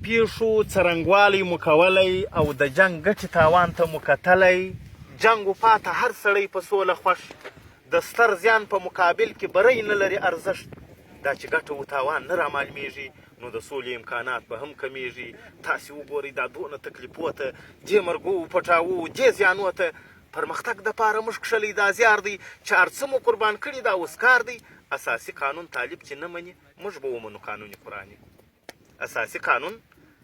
پېښو څرنګوالی مو کولی او د جنګ ګټې تاوان ته مو کتلی، جنګ و پاته هر سړی په سوله خوښ، د ستر زیان په مقابل کې بری نه لري ارزښت، دا چې ګټه و تاوان نه رامعلومېږي نو د سولې امکانات به هم کمېږي، تاسې وګورئ دا دونه تکلیفو ته، دې مرګو و پټاوو، دې زیانو ته پرمختګ دپاره موږ کښلی دا زیار دی، چې هرڅه مو قربان کړي دا اوس کار دی، اساسي قانون طالب چې نه مني موږ به ومنو قانون قرآني. اساسي قانون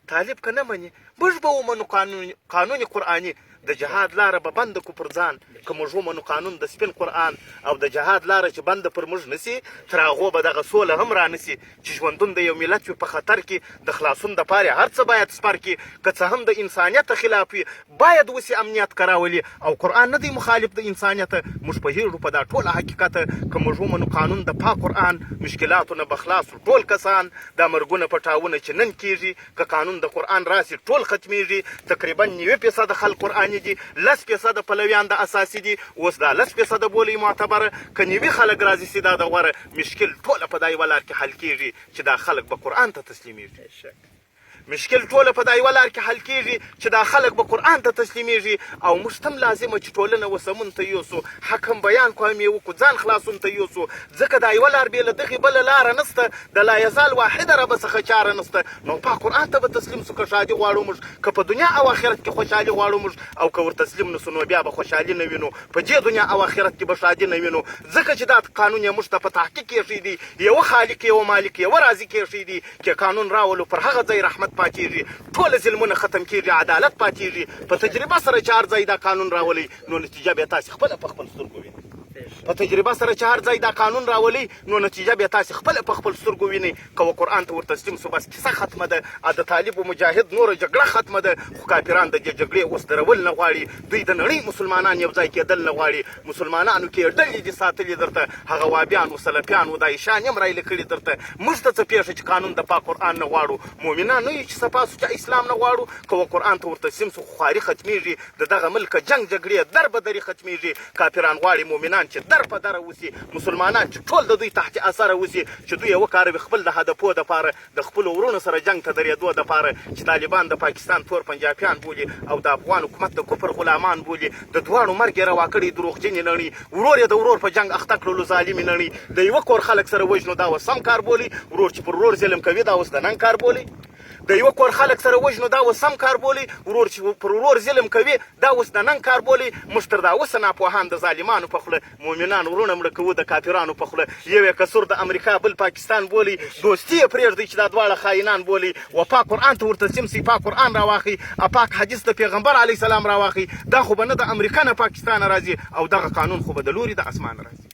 طالب که نه مني موږ به ومنو قانون قانون قرآني. د جهاد لاره به بنده کو پر ځان که موږ ومنو قانون د سپین قرآن، او د جهاد لاره چې بنده پر موږ نسي تر هغو به دغه سوله هم رانسي. چې ژوندون د یو ملت وي په خطر کې د خلاصون دپاره هر څه باید سپر کړي، که څه هم د انسانیت خلاف وي باید وسي امنیت که راولي، او قرآن نه دی مخالف د انسانیت، موږ پوهیږو په دا ټوله حقیقت. که موږ ومنو قانون د پاک قرآن مشکلاتو نه به خلاص سو ټول کسان، دا مرګونه پټاونه چې نن کیږي که قانون د قرآن راسي ټول ختمیږي. تقریبا نیوي فیصده خلک قرآني دي، لس فیصده پلویان د اساسي دي، اوس دا لس فیصده بولئ معتبره، که نیوي خلک راضي سي دا د غوره مشکل ټوله په دا یوه لار کې حل کیږي چې دا خلک به قرآن ته تسلیمیږي. مشکل ټوله په دا یوه لار کې حل کېږي چې دا خلک به قرآن ته تسلیمېږي، او موږ ته هم لازمه چې ټولنه و سمون ته یوسو، حق هم بیان کړو هم یې وکړو ځان خلاصون ته یوسو، ځکه دا یوه لار بې له دغې بله لاره نشته، د لایزال واحده ربه څخه چاره نشته، نو پاک قرآن ته به تسلیم سو که ښادي غواړو موږ، که په دنیا او آخرت کې خوشحالي غواړو موږ، او که ور تسلیم نه سو نو بیا به خوشحالي نه وینو، په دې دنیا او آخرت کې به ښادي نه وینو، ځکه چې دا قانون یې موږ ته په تحقیق کېښی دی، یوه خالق یوه مالک یوه رازق کېښی دی. که قانون راولو پر هغه ځای رحمت پاتیږي، ټوله ظلمونه ختم کیږي، عدالت پاتیږي. په تجربه سره چې هر ځای دا قانون راولئ نو نتیجه بیا تاسې خپله په خپل سترګو وینئ. په تجربه سره چې هر ځای دا قانون راولئ نو نتیجه بیا تاسې خپله په خپل سترګو وینئ. که و قرآن ته ور تسلیم سو بس کیسه ختمه ده، ا د طالب و مجاهد نوره جګړه ختمه ده. خو کافران د دې جګړې اوس درول نه غواړي، دوی د نړۍ مسلمانان یو ځای کېدل نه غواړي. مسلمانانو کې یې ډلې دي ساتلي درته، هغه وابیان و سلفیان و داعشان یې هم رایله کړي درته. موږ ته څه پېښه چې قانون د پاک قرآن نه غواړو، مؤمنان نه یو چې صفا سوچه اسلام نه غواړو. که و قرآن ته ور تسلیم سو خو خواري ختمیږي، د دغه ملکه جنګ جګړې در به دري ختمیږي. کافران غواړي مؤمنان چې در په دره وسي، مسلمانان چې ټول د دوی تحت اثره وسي، چې دوی یې وکاروي خپل د هدفو دپاره، د خپلو وروڼو سره جنګ ته درېدو دپاره. چې طالبان د پاکستان تور پنجاپیان بولي او د افغان حکومت د کفر غلامان بولي، د دواړو مرګ یې روا کړی دروغجنې نړۍ، ورور یې د ورور په جنګ اخته کړلو ظالمې نړۍ. د یوه کور خلک سره وژنو دا اوس سم کار بولي، ورور چې پر ورور ظلم کوي دا اوس د ننګ کار بولي. د یوه کور خلک سره وژنو دا اوس سم کار بولي، ورور چې پر ورور ظلم کوي دا اوس د ننګ کار بولي. موږ تر دا اوسه ناپوهان د ظالمانو په خوله مؤمنان وروڼه مړه کوو د کافرانو په خوله. یو یې قصور د امریکا بل پاکستان بولي، دوستي یې پرېږدئ چې دا دواړه خاینان بولي. و پاک قرآن ته ور تسلیم سئ، پاک قرآن راواخئ، ا پاک حدیث د پیغمبر علیه السلام راواخئ. دا خو به نه د امریکا نه پاکستانه راځي او دغه قانون خو به د لوري د اسمانه راځي.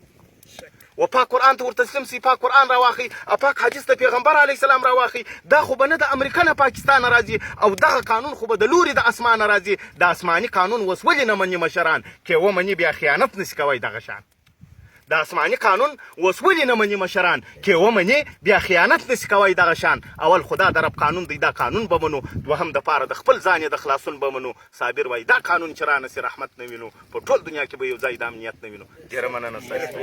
و پاک قرآن ته ور تسلیم سئ، پاک قرآن راواخئ، ا پاک حدیث د پیغمبر علیه السلام راواخئ. دا خو به نه د امریکا نه پاکستانه راځي او دغه قانون خو به د لوري د اسمانه راځي. د اسماني قانون اوس ولې نه مني مشران؟ که ومني بیا خیانت نشي کوی دغه شان. د اسماني قانون اوس ولې نه مني مشران؟ که ومني بیا خیانت نشي کوی دغه شان. اول خدا د رب قانون دی، دا قانون به منو، دوهم د پاره د خپل ځان یې د خلاصون به منو. صابر وایي دا قانون چې رانه سي رحمت نه وینو، په ټول دنیا کې به یو ځای د امنیت نه وینو. ډېره مننه ستاسو.